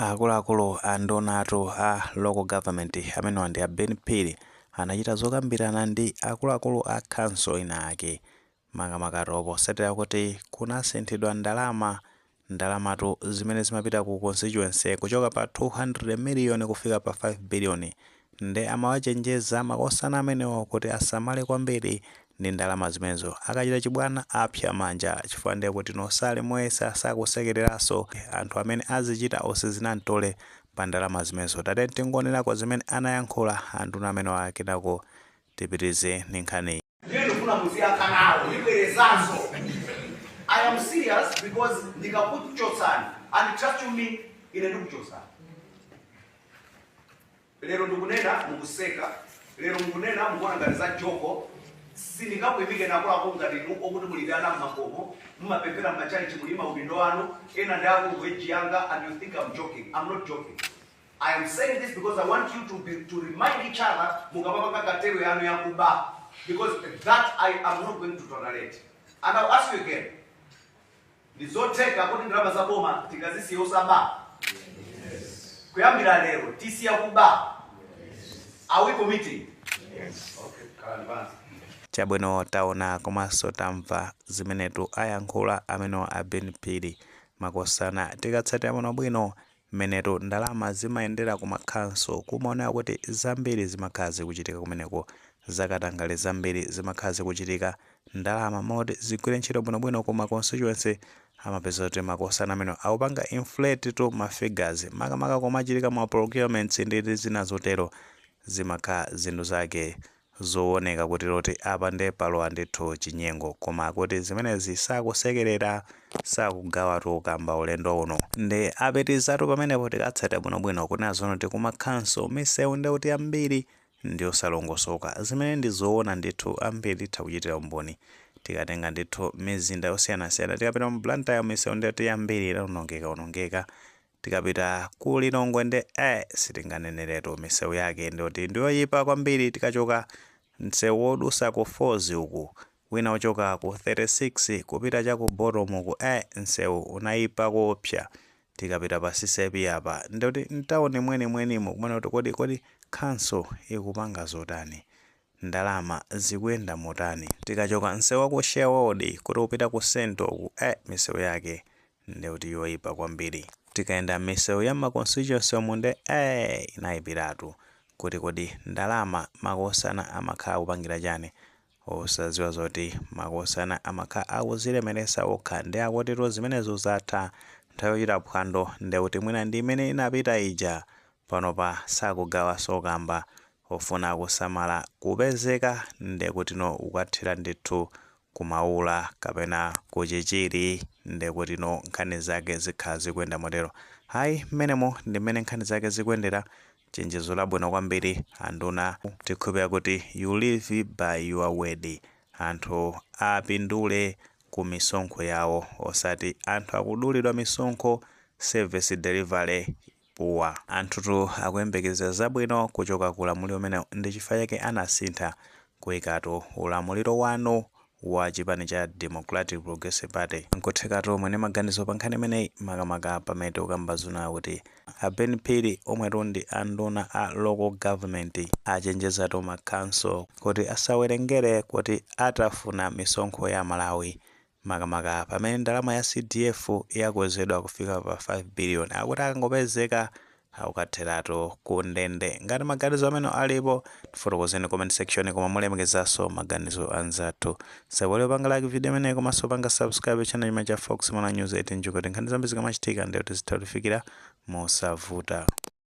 Akuluakulu a ndunatu a Local Government amenewa ndi a Ben Phiri anachita zokambirana ndi akuluakulu a council ina ake, makamaka potsatira kuti kunasinthidwa ndalama, ndalamatu zimene zimapita ku constituency kuchoka pa 200 million kufika pa 5 billion. Nde amawachenjeza makosana amenewo kuti asamale kwambiri ndi ndalama zimenezo, akachita chibwana apsa manja, chifukwa ndiye kuti nosale moyesa sakusekereranso anthu amene azichita osizinamtole pa ndalama zimenezo. Tate tingonerako zimene anayankhula anduna amenewa, kenako tipitirize ndi nkhani. Ndiye ndifuna muziyankha nawo, ndibwerezanso. I am serious because ndikakuchotsani, and trust you me, ine ndikuchotsani. Lero ndikunena mukuseka, lero mukunena mukuona ngati za joke. Sindingakuyimike nakulako ngati inu okuti mulidi ana mmakomo, mumapemphera mmachalichi, muli maudindo anu, ena ndi akulu ku age yanga, and you think I'm joking. I'm not joking. I am saying this because I want you to remind each other mukamapanga cartel yanu yakuba, because that I am not going to tolerate. And I'll ask you again. Ndizotheka kuti ndalama za boma tikazisiya osaba? Kuyambira lero tisiya kuba? Are we committing? Okay, khalani pansi. Chabwino, taona komanso tamva zimenetu ayankhula amenewa a Ben Phiri. Makosana, tikatsatira bwinobwino mmenetu ndalama zimayendera ku makhanso, kumaoneka kuti zambiri zimakhala zikuchitika kumeneko, zakatangale zambiri zimakhala zikuchitika. Ndalama moti zigwire ntchito bwinobwino ku ma constituency, amapeza kuti makosana amene akupanga inflate to ma figures, makamaka komachitika ma procurements ndi zina zotero. Zimakhala zinthu zake zooneka kuti loti apa nde palowa ndithu chinyengo, koma kuti zimenezi sakusekerera, sakugawatu kamba ulendo uno. Ndi apitizatu pamenepo. Tikatsatira bwinobwino kunena zono kuti kumakhanso misewu ndi kuti ambiri ndi osalongosoka, zimene ndi zoona ndithu, ambiri titha kuchitira umboni. Tikatenga ndithu mizinda yosiyanasiyana, tikapita mu Blantyre, misewu ndithu yambiri inawonongeka onongeka. Tikapita ku Lilongwe ndi sitinganeneretu, misewu yake ndikuti ndiyoyipa kwambiri. Tikachoka msewu wodusa ku Falls uku, wina uchoka ku 36 kupita cha ku bottom uku, msewu unayipa koopsa. Tikapita pa CCAP apa, ndikuti mtawuni mwenimwenimo kumene kuti kodi council ikupanga zotani? Ndalama zikuyenda motani? Tikachoka msewu wa ku Sherwood kuti upita ku Central uku, misewu yake ndikuti yoyipa kwambiri. Tikayenda misewu ya ma constituency omwe nde inayipiratu, kuti kodi ndalama makosana amakhala akupangira chani? Osadziwa zoti makosana amakhala akuzilemeresa okha. Ndi akotero zimenezo zatha, nthawi yochita phwando ndekuti mwina ndi imene inapita ija. Panopa sakugawanso kamba ofuna kusamala kupezeka, ndekuti no ukathera ndithu kumaula kapena kuchichiri, ndekuti no nkhani zake zikhala zikuyenda motero. Hayi, mmenemo ndi mmene nkhani zake zikuyendera. Chenjezo labwino kwambiri, anduna. Tikhulupira kuti you live by your word. Anthu apindule ku misonkho yawo, osati anthu akudulidwa misonkho, service delivery poor. Anthutu akuyembekeza zabwino kuchoka ku ulamuliro umene ndi chifukwa chake anasintha kuyikatu ulamuliro wanu wa chipani cha Democratic Progressive Party. Nkuthekatu mwene maganizo pa nkhani imeneyi, makamaka pamene tikukamba zona kuti a Ben Phiri, omwetu ndi anduna a Local Government, achenjezatu makhanso kuti asawerengere kuti atafuna misonkho ya Malawi, makamaka pamene ndalama ya CDF yakwezedwa kufika pa 5 billion, akuti akangopezeka akukatheratu ku ndende. Ngati maganizo amene alipo, tifotokozeni comment section, koma mulemekezanso maganizo anzathu. Sabole panga like video imeneyi komanso panga subscribe channel chimene cha Fox Mana News 18, kuti nkhani zambiri zikamachitika ndiyo tizitha kufikira mosavuta.